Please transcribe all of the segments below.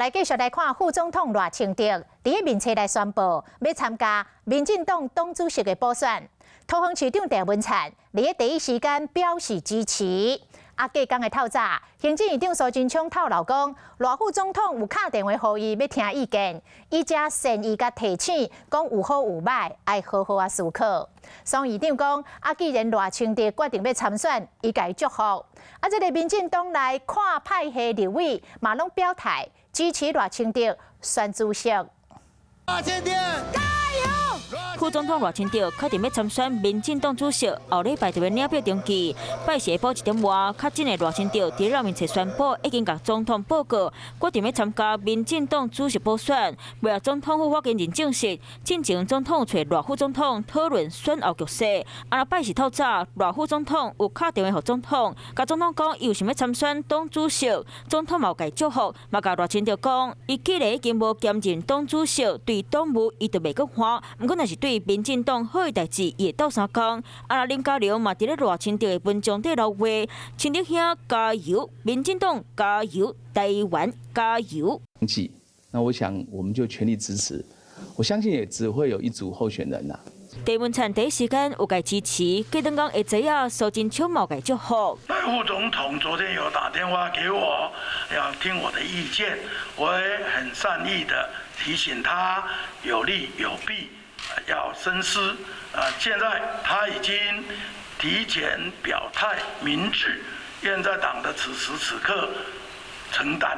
來繼續來看副總統賴清德佇咧面冊來宣布，欲參加民進黨黨主席的補選。桃園市長鄭文燦佇咧第一時間表示支持。啊，隔工的透早，行政院長蘇貞昌透露講，賴副總統有敲電話予伊，欲聽意見，伊才善意共提醒，講有好有䆀，愛好好仔思考。蘇院長講，啊，既然賴清德決定欲參選，伊共伊祝福。啊，這个民進黨內跨派系立委嘛攏表態支持賴清德選主席。副總統賴清德確定欲參選民進黨主席，後禮拜就欲領表登記。拜四下晡1點外，確診的賴清德佇咧面冊宣布，已經共總統報告，決定欲參加民進黨主席補選。尾仔總統府發言人證實，進前總統揣賴副總統討論選後局勢。啊，拜四透早，賴副總統有敲電話予總統，共總統講伊有想欲參選黨主席，總統嘛有共伊祝福，嘛共賴清德講，伊既然已經無兼任黨主席，對黨務伊就袂閣煩。毋過若是對民進黨好的代誌，伊會鬥相共。啊，林佳龍嘛佇咧賴清德的文章底留話，清德兄加油，民進黨加油，台灣加油。那我想我們就全力支持，我相信也只會有一組候選人啦。鄭文燦第一時間有共支持，隔頓工下晝啊，蘇貞昌嘛共祝福。賴副總統昨天有打電話給我，要聽我的意見，我也很善意的提醒他有利有弊，要深思。啊，現在他已經提前表態明志，願在黨的此時此刻承擔。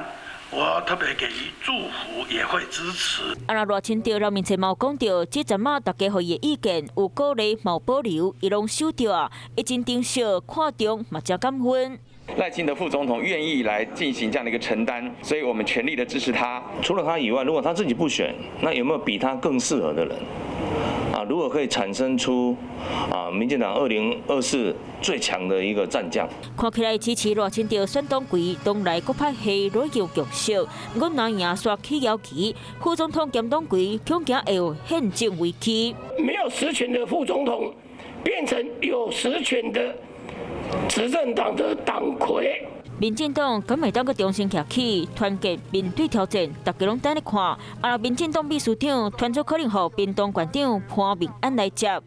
我特別給予祝福，也會支持。啊，賴清德面冊嘛有講著，這陣仔大家予伊的意見有鼓勵，嘛有保留，伊攏收著啊，伊真珍惜，看重嘛誠感恩。賴清德副總統願意來進行這樣的一個承擔，所以我們全力的支持他。除了他以外，如果他自己不選，那有沒有比他更適合的人？啊，如果可以產生出啊，民進黨2024最強的一個戰將。看起來支持賴清德選黨魁，黨內各派系攏有共識。毋過若贏煞起搖旗，副總統兼黨魁恐驚會有憲政危機。沒有實權的副總統變成有實權的執政黨的黨魁。民進黨敢會當閣重新徛起，團結面對挑戰，大家攏等咧看。啊，民進黨秘書長傳出可能予屏東縣長潘孟安來接。啊，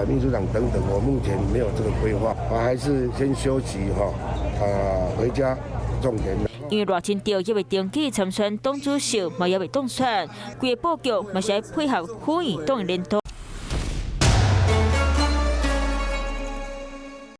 秘書長等等，我目前沒有這個規劃，我還是先休息哈，啊，回家種田。因為賴清德猶未登記參選黨主席，嘛猶未當選，規个布局嘛是愛配合府院黨的聯動。